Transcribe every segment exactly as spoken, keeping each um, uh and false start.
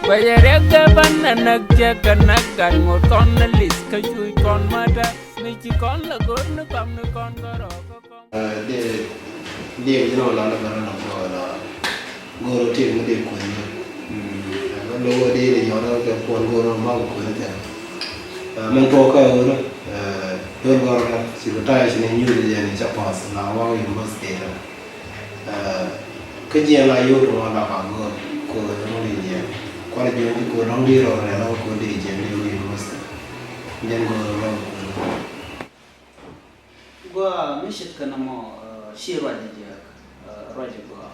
Bɛ yɛ riɛk kɛ ban na näk jɛ kɛ näk gat ŋot kɔn na lith kä cuc kɔn mata mi ci kɔn la go̱r ni kam ni kɔn kärɔɔk kä kɔn. Dee dee ji̱n ɔ la ni bɛ rɔ na bɛ rɔ la go̱r ɔ tëë mi dee kuäär ni. Bɛ lo̱k ɔ dee ni yɔn ɔ kɛ kuɔn go̱r ɔ ma kɛ kuäär ni tɛn. Mɛn tuɔɔk kä ɣöö ni duel gɔrä ci bi ta̱a̱ ci ni nyuuth jɛ ni cä pass la waŋ university tɛn. Kä jiɛn la yio̱w ti ŋuan la ka go̱o̱r ko̱o̱r ni ŋuan i̱ jiɛn. Kuan jiɛn ti ko̱o̱r lɔ̱ŋ di rɔ rɛl lɔ̱ŋ ko̱o̱r di jiɛn di ŋuan university. Jiɛn go̱o̱r lɔ̱ŋ ko̱o̱r. Gua mi shit kä nɔmɔ, eh, shi ruac di jiɛk, eh, ruac di gua.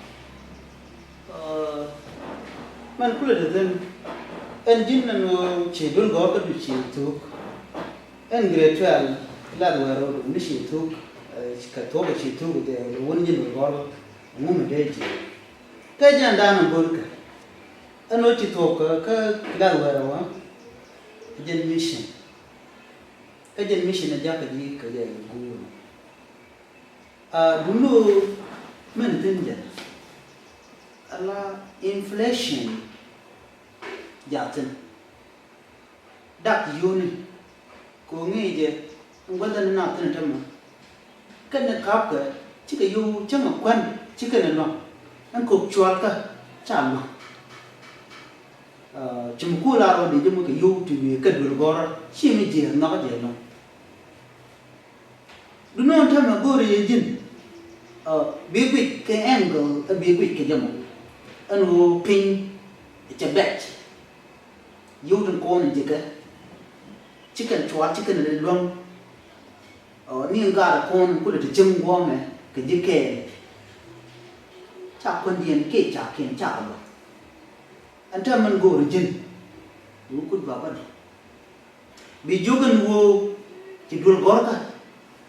Eh, mɛn kulɛ di dhin, ɛn ji̱n nɛn ɣöö ci duel gɔ̱r kä du ci thuk. Ɛn grade twelve, lath wɛr rot, mi ci thuk, eh, kɛ thuɔk ci thuk, dee wun ji̱n wä gɔl, ŋu mi dee ji̱. Kä jɛn dan go̱rkä. Ɛn wä ci thuɔk kä, kä lath wɛr wä, jɛn mission. Kä jɛn mission a jakä ji̱ kä jɛ guur. A dunu min thin jɛn. Ala inflation jatin. Dak yuni. Ko ŋi̱i̱cɛ in gua̱thɛ ni nath thin tämɛ. Kɛn ni ka̱pkɛ cikɛ yo̱w cäŋ a kuän cikɛ ni lua̱ŋ. In kok cualkä ca lua̱ŋ. Ci mi kuul a rɔ di jɛ mi kɛ yo̱w ti wiee kɛ duel gɔrä ci mi jiɛ nhɔkä jɛ lua̱ŋ. Duno̱o̱n tämɛ go̱o̱ri yɛ ji̱n. Bi guic kɛ angle a bi guic kɛ jɛ mɔ. Ɛn ɣöö piny cɛ bɛc. Yio̱w tin kɔn in ji̱kɛ. Ci kɛn cual ci kɛn in luäŋ. Ni in gaat kɔn in kulɛ ti cieŋ guɔ̱ɔ̱mɛ kɛ ji̱ kɛɛl. Ca kuändiɛn kiɛ ca kiɛn ca kɛ luäŋ. Ɛn täämɛ min go̱o̱ri ji̱n. Bi wä kut ba bä dɔ̱. Bi jiök ɛn woo ci duel gɔ̱rkä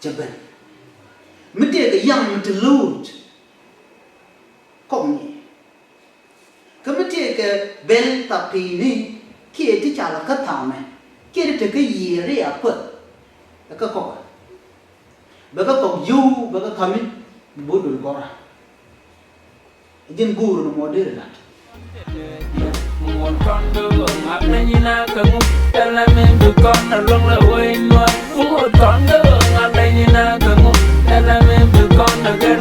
cɛ ben. Mi tëëkɛ yaŋ mi te lo̱o̱t. Kɔk ni. Kä mi tëëkɛ bel thapi̱ni kiɛ ti ca lɛ kä tha̱a̱mɛ kiɛ ti te kä yiëë ri a kuäth. Ɛ kä kɔk. Bɛ kä kɔk yio̱w bɛ kä ka̱mi bi bo̱o̱ duel gɔ̱rä. Ji̱n guur ni mɔ deri lat. Ŋuɔ̱t kɔn kä ɣöö ŋa̱k na nyin a kä ŋu. Tɛl na min bi kɔn a luɔ̱ŋ la wee nuɔ̱t. Ŋuɔ̱t kɔn kä ɣöö ŋa̱k na nyin a